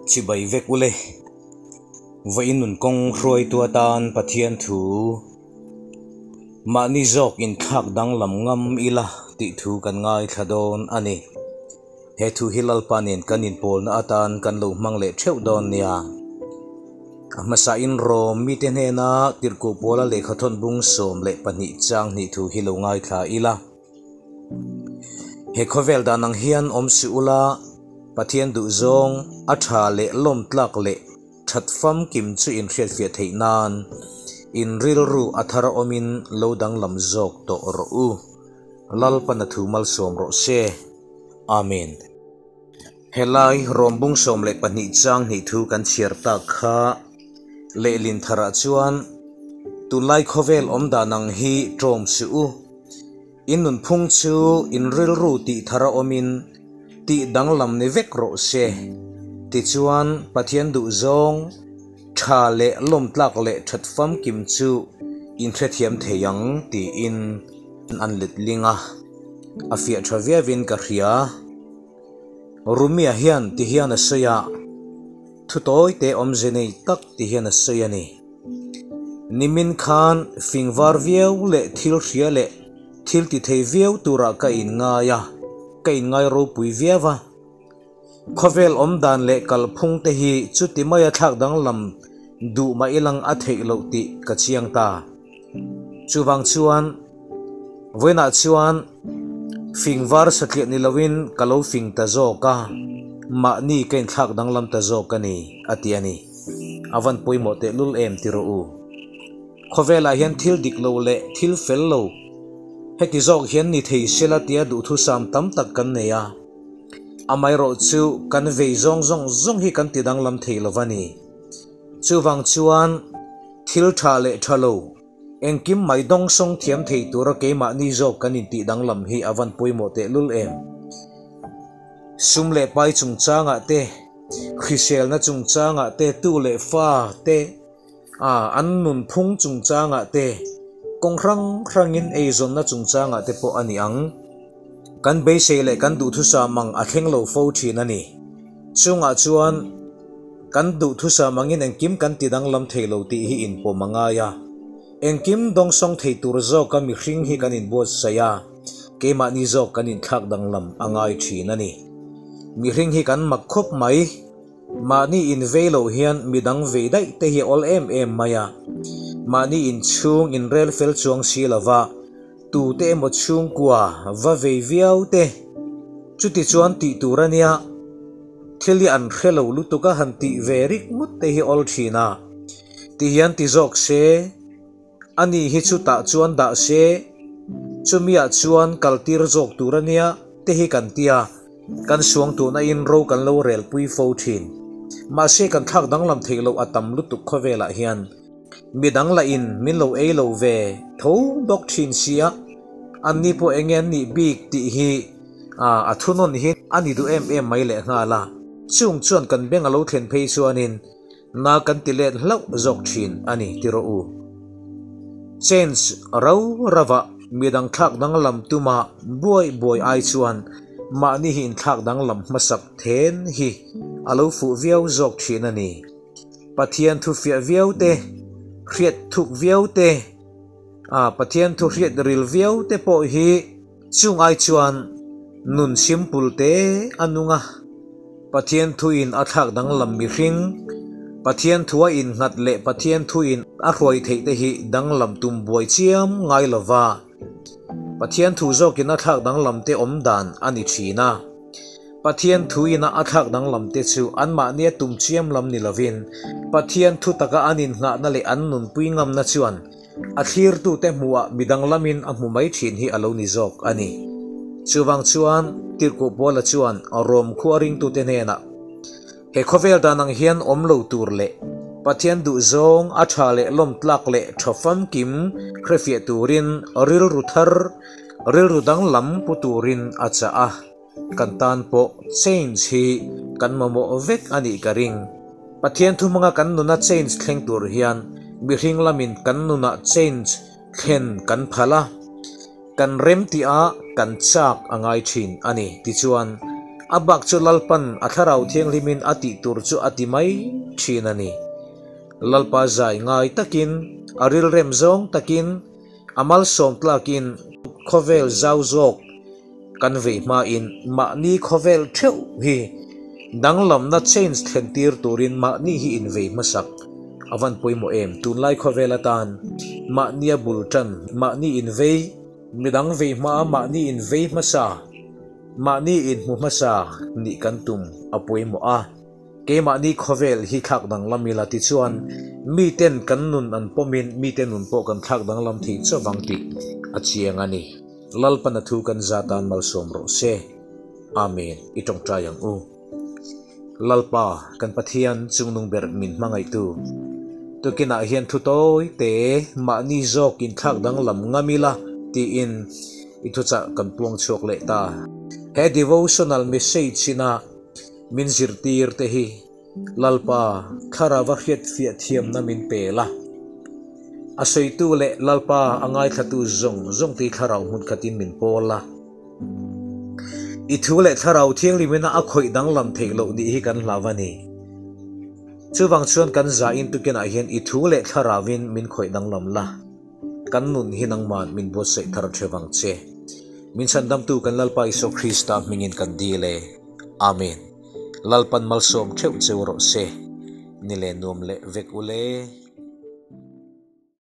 Chibai vek ule. Vawiin nun kawng hruaitu atan Pathian thu mahni zawk inthlak danglam ngam ila tih thu kan ngaithla dawn a ni. He thu hi Lalpa nen kan inpawlna atan kan lo hmang leh theuh dawn nia. A hmasain Rom mite hnena tirhkoh pawla lehkhathawn bung 12 chang hnih thu hi lo ngaithla ila. He khawvel dan ang hian awm suh ula, Pathian duhzawng a tha leh lawmtlak leh that famkim chu inhriatfiah theih nan in rilru a thar awmin lo danglam zawk tawh rawh u. Lalpan a thu malsawm rawh se. Amen. Helai Rawmbung 12 chang hnih thu kan chhiar tak kha lehlin tharah chuan tunlai khawvel awm dan ang hi ṭawm suh u. In nunphung chu in rilru tih thar a awmin tih danglam ni vek rawh se. Tichuan Pathian duhzawng tha leh lawmtlak leh that famkim chu in hrethiam thei ang tiin an letling a, a fiah tha viauin ka hria. Rumia hian ti hian a sawi a, thu tawi te awmze nei tak ti hian a sawi a ni. Nimin khan fingvar viau leh thil hria leh thil ti thei viau turah ka inngai a, ka inngai ropui viau a. Khawvel awm dan leh kalphung te hi chuti maia thlak danglam duh mah ilang a theih loh tih ka chiang ta. Chuvang chuan vawiinah chuan fingvar satliah ni loin ka lo fing ta zawk a, mahni ka inthlak danglam ta zawk a ni, a ti a ni. A van pawimawh tehlul em ti rawh u. Khawvelah hian thil dik lo leh thil fel lo heti zawk hian ni thei sela tia duhthusam tam tak kan nei a. Amaherawh chu kan vei zawng zawng zawng hi kan ti danglam thei lo va ni. Chuvang chuan thil tha leh tha lo, engkim mai dawngsawng thiam thei tura keimahni zawk kan intih danglam hi a van pawimawh tehlul em? Sum leh pai chungchangah te, hriselna chungchangah te, tu leh fa te, an nunphung chungchangah te, kawng hrang hrangin eizawnna chungchangah te pawh a ni ang. Kan beisei leh kan duhthusam ang a thleng lo fo thin a ni. Chungah chuan kan duhthusam angin engkim kan ti danglam thei lo tih hi inpawm a ngai a. Engkim dawngsawng thei tur zawka mihring hi kan inbuatsaih a, keimahni zawk kan inthlak danglam a ngai thin a ni. Mihring hi kan mak khawp mai. Mahni invei loh hian midang vei daih te hi a awl em em mai a. Mahni inchhung inrel fel chuang si lova tute emaw chhungkua va vei viau te chuti chuan tih tur a nia. Thil hi an hre lo lutuk a han tih ve rik ngawt te hi awl thin a. Ti hian ti zawk se, ani hi chutah chuan dah se, chumiah chuan kal tir zawk tur a nia te hi kan tia, kan suang tuhna in ro kan lo rel pui fo thin. Mahse kan thlak danglam theih loh a tam lutuk khawvelah hian. Midang lah in min lo ei lo ve tho bawk thin sia, anni pawh enge an nih bik tih hi a thunawn hi a ni duh em em mai lehnghal a. Chung chuan kan beng a lo thlen phei chuanin na kan ti let hlauh zawk thin a ni ti rawh u. Change ro ravah midang thlak danglam tuma buai buai ai chuan mahni hi inthlak danglam hmasak then hi a lo fuh viau zawk thin a ni. Pathian thu fiah viau te, hriat thuk viau te, a Pathian thu hriat ril viau te pawh hi chung ai chuan nun simple te a nung a. Pathian thuin a thlak danglam mihring, Pathian thua innghat leh Pathian thuin a hruai theih te hi danglam tum buai chiam ngai lova Pathian thu zawkin a thlak danglam te awm dan a ni thin a. Pathian thuin a a thlak danglam te chu anmahnia tum chiam lam ni lovin Pathian thu taka an innghahna leh an nunpui ngamna chuan A thlirtute hmuhah midang lamin a hmu mai thin hi a lo ni zawk a ni. Chuvang chuan Tirhkoh Paula chuan Rom khua ringtute hnenah, He khawvel dan ang hian awm lo tur leh Pathian duhzawng a tha leh lawmtlak leh tha famkim hrefiah turin rilru thar, rilru danglam pu turin a chah a. Kan tan pawh change hi kan mamawh vek a nih ka ring. Pathian thu hmanga kan nuna change thleng tur hian mihring lamin kan nunah change thlen kan phal a, kan rem tih a kan chak a ngai thin a ni. Tichuan, A bak chu Lalpan a Thlarau Thianghlimin a tih tur chu a ti mai thin a ni. Lalpa zai ngai takin, a rilrem zawng takin, a malsawm tlakin khawvel zau zawk kan vei hmain mahni khawvel theuh hi danglamna change thlen tir turin mahni hi invei hmasak a van pawimawh em? Tunlai khawvel atan mahnia bul tan, mahni invei, midang vei hmaa mahni invei hmasa, mahni inhmu hmasa nih kan tum a pawimawh a. Keimahni khawvel hi thlak danglam ila tichuan miten kan nun an pawmin mite nun pawh kan thlak danglam thei chauh ang tih a chiang a ni. Lalpan a thu kan za tan malsawm rawh se. Amen. I tawngtai ang u. Lalpa, kan Pathian chungnung ber min hmangaihtu. Tukinah hian thu tawi te mahni zawk in thlak danglam ngam ila tiin i thuchah kan puang chhuak leh ta. He devotional message ina Min zirtir te hi Lalpa thlarava hriatfiah thiamna min pe la. A sawitu leh Lalpa a ngaithlatu zawng zawng te hi thlarau hmun khatin min pawl la. I thu leh thlarau thianghlimina a khawih danglam theih loh nih hi kan hlau a ni. Chuvang chuan kan zain tukinah hian i thu leh thlarauin min khawih danglam la. Kan nun hi nangman min buatsaih thar theuh ang che. Min chhandamtu kan Lalpa Isua Krista hmingin kan dil e. Amen. Lalpan malsawm theuh cheu rawh se. Ni leh nuam leh vek ule.